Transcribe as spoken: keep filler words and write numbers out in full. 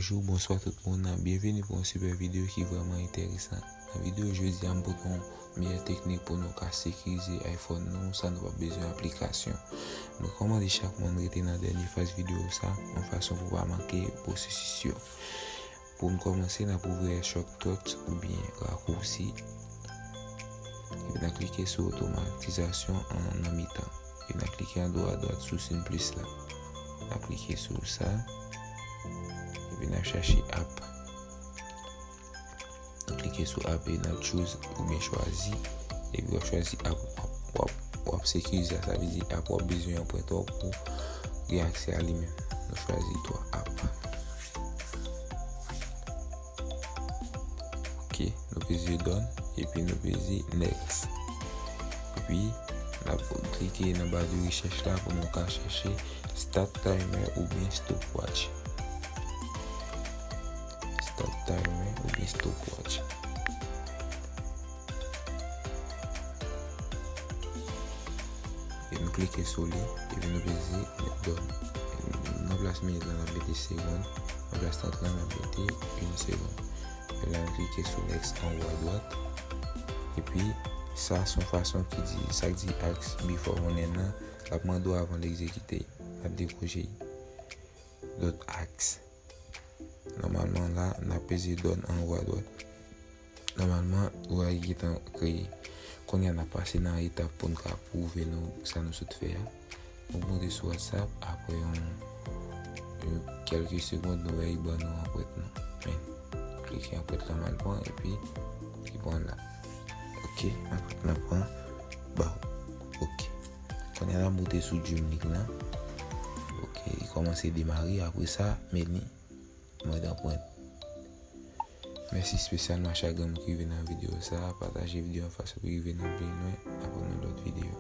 Bonjou, bonswa tout moun, byenveni pou yon sipè videyo ki vrèman enteresan. Nan videyo jodi a, m pote yon meyè teknik pou nou ka sekirize iPhone nou san nou pa bezwen aplikasyon. M rekòmande chak moun rete nan dènye faz videyo sa, yon fason pou pa manke pwosesis yo. Pou n kòmanse, n ap ouvri Shortcut oubyen rakousi. Epi n ap klike sou otomatizasyon an nan mitan. Epi n ap klike andwa adwat sou siy plis la. N ap klike sou sa. Epi n ap chache app. Nou klike sou app e n ap choose oubyen chwazi. Epi w ap chwazi app w ap, w ap, w ap sekirize a. Sa vle di app w ap bezwen an premye pou gen aksè a li menm. Nou chwazi twa app. Ok, nou peze done, epi nou peze next. Epi, n ap klike nan ba de rechèch la pou nou ka chèche start timer oubyen stopwatch. Start timer oubyen stopwatch. E nou klike sou li, epi nou peze done. Nan plas minit la, n ap mete segonn. Nan plas trant la, n ap mete yon segonn. Epi la, nou klike sou next anwo adwat. Epi, sa se yon fason ki di, sa k di ask before running nan, l ap mande w avan l egzekite. L ap dekwoche. Don't ask. Nòmalman la, n ap peze done anwo adwat. Nòmalman, ou a gentan kreye. Kounye a, n ap pase nan etap pou n ka pwouve nou sa nou sot fè a. Nou monte sou WhatsApp, apre yon, yon kèlke segonn, nou wè li ban nou anprent nou. Men, klike anprent lan m al pran, epi li pran la. Ok, anprent lan pran. Ba, ok. Kounye a, n ap monte sou Dreamlink lan. Ok, li kòmanse demare, apre sa, men li mande anprent. Mèsi espesyalman a chak grenn moun ki rive nan videyo sa a. Pataje videyo an fason pou rive nan pi lwen. Abòne nan lòt videyo.